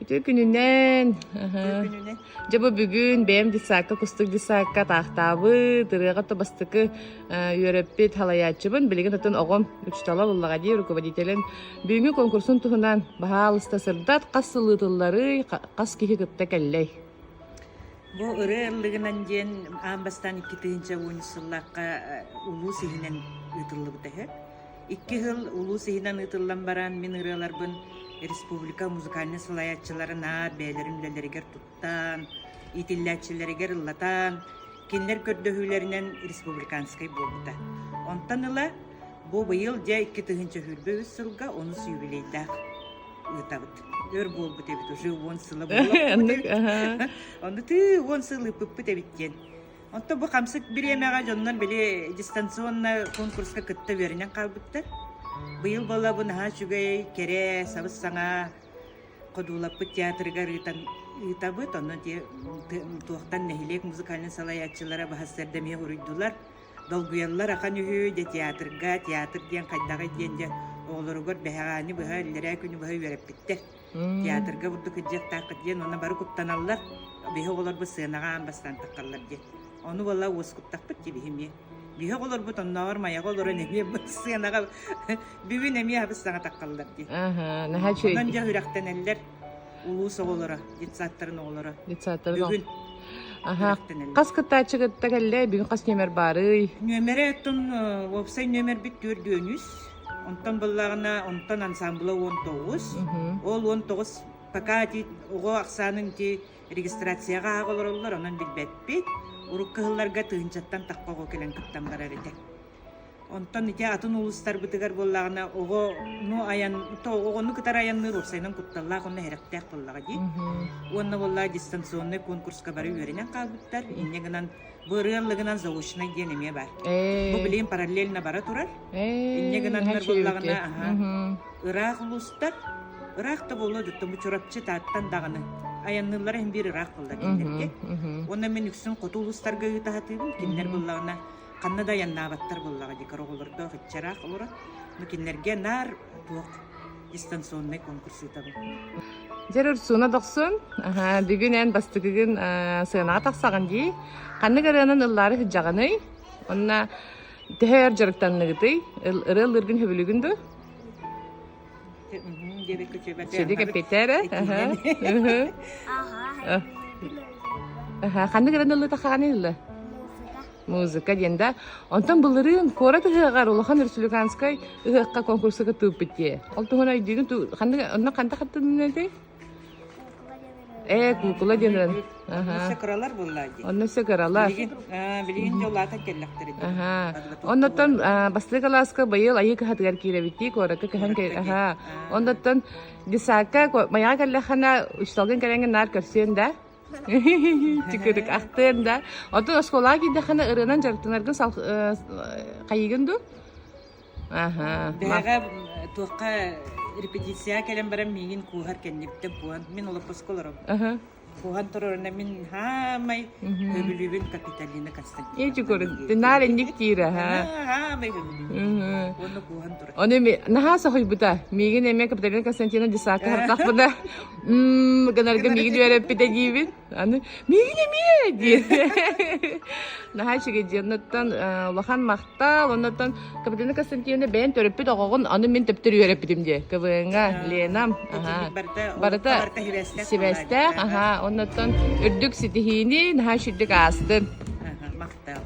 Үтүө күнүнэн. Үтүө күнүнэн. Дьэ бу бүгүн бэйэм детсадка, Кустук детсадка таахтаабыт, ырыаҕа то бастакы үөрэппит халайааччыбын. Билигин отон оҕом учуутала буоллаҕа дии, руководителин. Бүгүҥҥү конкурсун туһунан баһаалыста сырдат, хас сыл ыытылларый, хас киһи кытта кэллэй? Бу ырыа ыллыгынан диэн аан бастаан 2010 сыллаахха улуус иһинэн ыытыллыбыта үһү. Икки сыл улуус иһинэн ыытыллан баран, мин ырыаларбын республика музыкальнай салайааччыларын аар бэйэлэрин үлэлэригэр туттан, иитиллээччилэригэр ыллатан, кинилэр көрдөһүүлэринэн республиканскай буолбута. Онтон ыла бу быйыл дьэ 2023 сылга онус юбилейдаах ыытабыт. Өр буолбут эбит, уже уон сыла буолла эбит. Ону тыы уон сыл ыыппыппыт эбит диэн. Онтон бу хамсык бириэмэҕэ дьоннор били дистанционно конкурска кытта үөрэнэн хаалбыттар. Быйыл буола бу наһаа үчүгэй, кэрэ, сабыс-саҥа Ходуулаппыт театрыгар ыытан ыытабыт. Онно туохтан нэһилиэк музыкальнай салайааччылара баһассарда эмиэ уруйдулар. Долгуйаллар ахан үһү, дьэ театрга, театр диэн хайдаҕый диэн дьэ оҕолоругар бэһэҕээни быһа, иллэрээ күнү быһа үөрэппиттэр. Театрга бурдук кырдьыахтааххыт диэн уонна бары куттаналлар. Биһи оҕолорбут сыанаҕа аан бастаан таххаллар диэн. Ону буола уоскуттахпыт дии биһи эмиэ. Биһи оҕолорбут оннооҕор майаҕа олорон эмиэ сыанаҕа бүгүн эмиэ абыс саҥа таххаллар дии. Наһаа үчүгэй. Онон дьэ үрэхтэнэллэр улуус оҕолоро, детсадтарын оҕолоро. Детсадтарын Бүгүн Аха. Хас кыттааччы кытта кэллэ? Бүгүн хас нүөмэр баарый? Нүөмэрэ оттон уопсай нүөмэрбит 4 Онтон буоллаҕына, онтон ансаамбыла 19. Ол 19 пока ити оҕо ахсаанын ити регистрацияҕа ааҕа олороллор, онон билбэппит. Урукку сылларга тыһыынчаттан тахха оҕо кэлэн кыттан барар этэ. Онтон ити атын улуустарбытыгар буоллаҕына оҕону айан оҕону кытары айанныыр уопсайынан кутталлаах уонна сэрэхтээх буоллаҕа дии. Уонна буоллаҕа дистанционнай конкурска бары үөрэнэн хаалбыттар. Инньэ гынан Бу ырыа ыллыгынан заочнай диэн эмиэ баар. Бу билигин параллельно бара турар. Инньэ гынаннар буоллаҕына, аһа, ыраах улуустар, ыраах да буолуо дьуттан бу Чурапчы Тааттан даҕаны айанныыллара иһин биир ыраах буолла кинилэргэ. Уонна мин үксүн хоту улуустарга ыыта сатыыбын. Кинилэр буоллаҕына ханна да айаннаабаттар буоллаҕа дии, оҕолордоох иччэраах олорор. Но кинилэргэ наар туох дистанционнай конкурс ыытабын. Дьэр Урсуна дохсун, бүгүн эн бастакыгын сыанаҕа тахсаҕын дии. Ханнык ырыанан ыллаары сылдьаҕыный? Онно төһө өр дьарыктанныгытый? Ырыа ыллыыргын сөбүлүүгүн дуо? Сүдү кэппиттэр ээ. Ханнык ырыаны ыллыы ылла? Музыка диэн да. Онтон былырыын куорат ыһыаҕар улахан республиканскай ыһыахха конкурска кыттыбыппыт дии. Ол туһунан өйдүүгүн ханнык онно ханта хаттыннын этэй? Ээ, куукула диэн ыран. Онно өссө кыралар буоллаа дии. Онно өссө кыралар. Билигин, билигин дьоллаатан кэллэхтэрэ дии. Аха. Оннуттан бастакы кылааска быйыл Айыы кыһатыгар киирэбит дии, куоракка кыһан аха. Оннуттан детсадка майаҕа кэллэххинэ учууталгын кэлэҥҥин наар көрсүөн да. Чыкырык ахтыан да. Оттон оскуолаҕа киирдэххинэ ырыанан дьарыктанаргын хайыгын дуу? Аха. Бэҕэ туохха репетицияҕа кэлэн баран миигин кууһар кэннибиттэн кууһан мин олоппоско олоробун. Кууһан турарына мин хаамай хөбүлүүбүн Капиталина Константиновна. Эти көрүн. Наар инник диир аха. Хаамай хөбүлүүбүн. Уонна кууһан турар. Ону наһаа соһуйбута. Миигин эмиэ Капиталина Константиновна десакка хартахпына гынарга миигин үөрэппитэ диибин. Аны миигин эмиэ диир. Наһаа үчүгэй дии. Оннуттан улахан махтал. Оннуттан Капиталина Константиновна бэйэн төрөппүт оҕоҕун аны мин төптөр үөрэппитим дии. КВН-га Ленам. Барыта сибээстээх. Аха. Оннуттан үрдүк ситиһиини наһаа үчүгдүк аастын. Махтал.